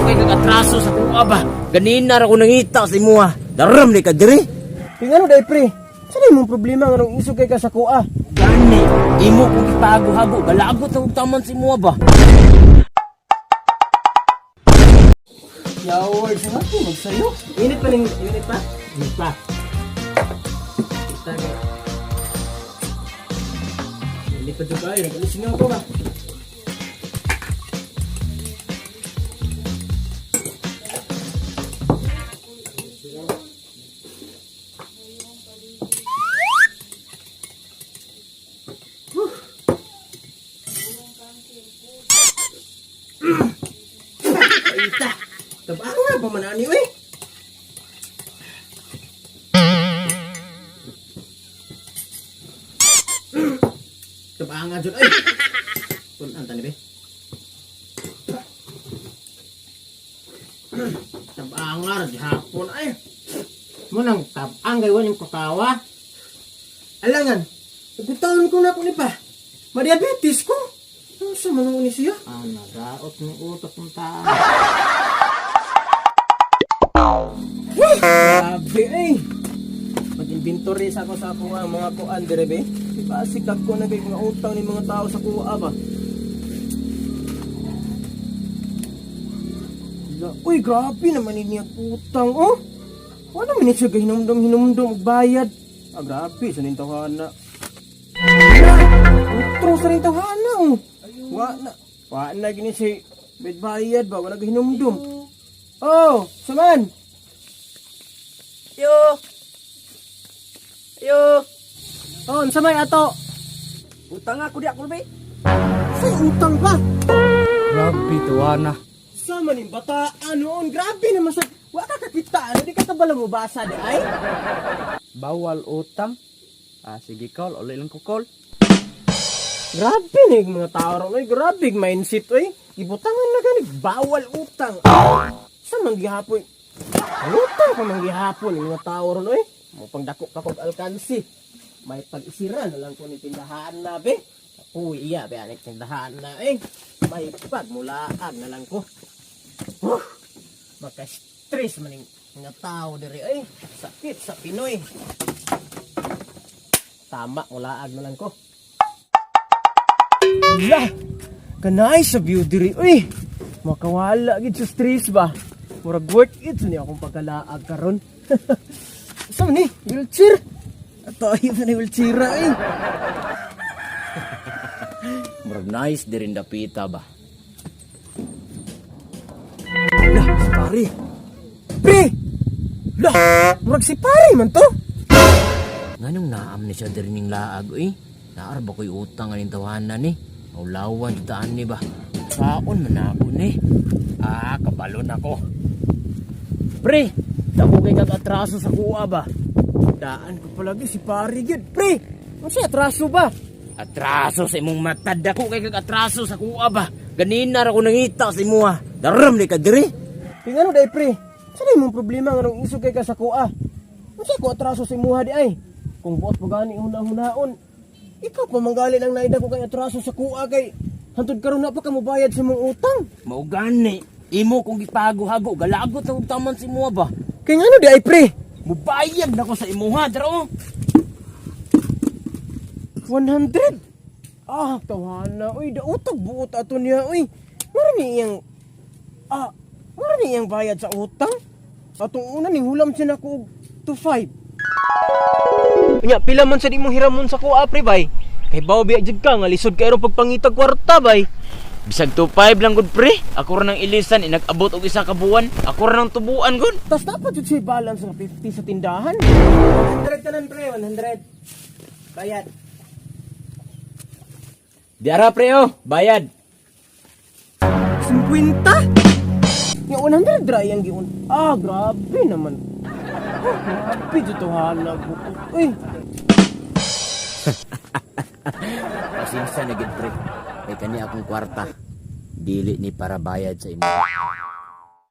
kay kag atraso sa kuha ba. Ganina ra ko nangita sa imuha. Daram ni ka diri. Kaya ano day pre? Sa imong problema nga nung isog kay ka sa kuha? Gani, imo kong gipago-hago, galagot na og taman sa imuha ba. Yaw, sa nga ko magsayo. Init pa ning init pa. Init pa. Kita kay. Init pa jud kayo, nagalisingaw ko ba? Ita. Tabang nga pa man ani oy. Tabang nga jud oy. Kun tani be. Tabang nga ra hapon ay. Mo nang tabang kay wala kakawa. Alangan. Bitaon ko na ko ni pa. Madiabetes ko. Ano sa man ni siya? Ah, nadaot ng utak ng tao. Grabe eh. Mag-inventory sa ako sa ako ang mga kuan dire be. Di ba sikat ko na kay mga utang ni mga tao sa kuha ba? Uy, grabe naman ini ang utang oh. Wala man ni siya gahinumdum-hinumdum og bayad. Ah, grabe sa ning tawhana. Utro sa ning tawhana oh. Wa na. Wa na gini si bayad ba wala gahinumdum. Oh, saman. Yo. Yo. Oh, unsa may ato? Utang ako di ako be. Say utang pa. Grabe tuwa na. Sa man yung bataan noon, grabe naman sa... Wa ka kakita, ano, di ka kabalo mo basa di ay? Bawal utang. Ah, sige call, uli lang ko call. Grabe na yung mga tao ron, oy, grabe yung mindset, oy. Ibutangan na gani, bawal utang. Sa man gihapon, utang pa man gihapon yung mga tao ron, oy. Mo pangdako pa kog alkansi. May pag-isira na lang ko ni tindahan na, be. Uy, iya, be, anik tindahan na, eh. May pagmulaan na lang ko. Huh, maka-stress man yung mga tao diri, eh. Sakit sa Pinoy. Tama, mulaag na lang ko. La! Kanay sa view diri uy. Makawala gid sa stress ba. Murag worth it ni akong pagkalaag karon. Sa man ni wheelchair. Ato ay ni wheelchair ay. Murag nice diri dapita ba. La, si pare. Pre! La, murag si pare man to. Nganong naam ni siya diri ning laag oy? Naar ba ko'y utang aning tawanan ni? Maulawan jud ni ba? Kaon man ako ni. Ah, kabalon ako. Pre, dako kay kag atraso sa kuha ba? Daan ko palagi si pare gid. Pre, unsa atraso ba? Atraso sa imong mata dako kay kag atraso sa kuha ba? Ganina ra ko nangita sa imuha. Daram ni ka diri. Kaya ano day pre? Sa imong problema nga nung isog kay ka sa kuha? Unsa ko atraso sa imuha di ay? Kung buot mo gani huna-hunaon, ikaw pa manggali lang naida ko kay atraso sa kuha kay hantod karon na pa ka mobayad sa imong utang. Mao gani. Imo kong gipago-hago, galagot na og taman sa imuha ba? Kaya ngano di ay pre? Mubayad na ko sa imuha, dara oh. 100. Ah, tawhana. Uy, dautag buot ato niya uy. Mura ni iyang ah, mura ni iyang bayad sa utang. Atong una ning hulam siya nako og 25. Unya, pila man sa di mong hiramon sa kuha pre bay? Kay bawo biya jud ka nga lisod kay pagpangitag kwarta bay. Bisag 2.5 lang gud pre. Ako ra nang ilisan inag-abot og isa ka buwan. Ako ra nang tubuan gud. Tas dapat jud siya balance nga 50 sa tindahan. 100 tanan pre, 100. Bayad. Diara pre oh, bayad. 50? Nga 100 dry ang giun. Ah, grabe naman. Ah, grabe jud to hala buot. Uy, Pasensya na gid pre. Kay kani akong kwarta. Dili ni para bayad sa imo.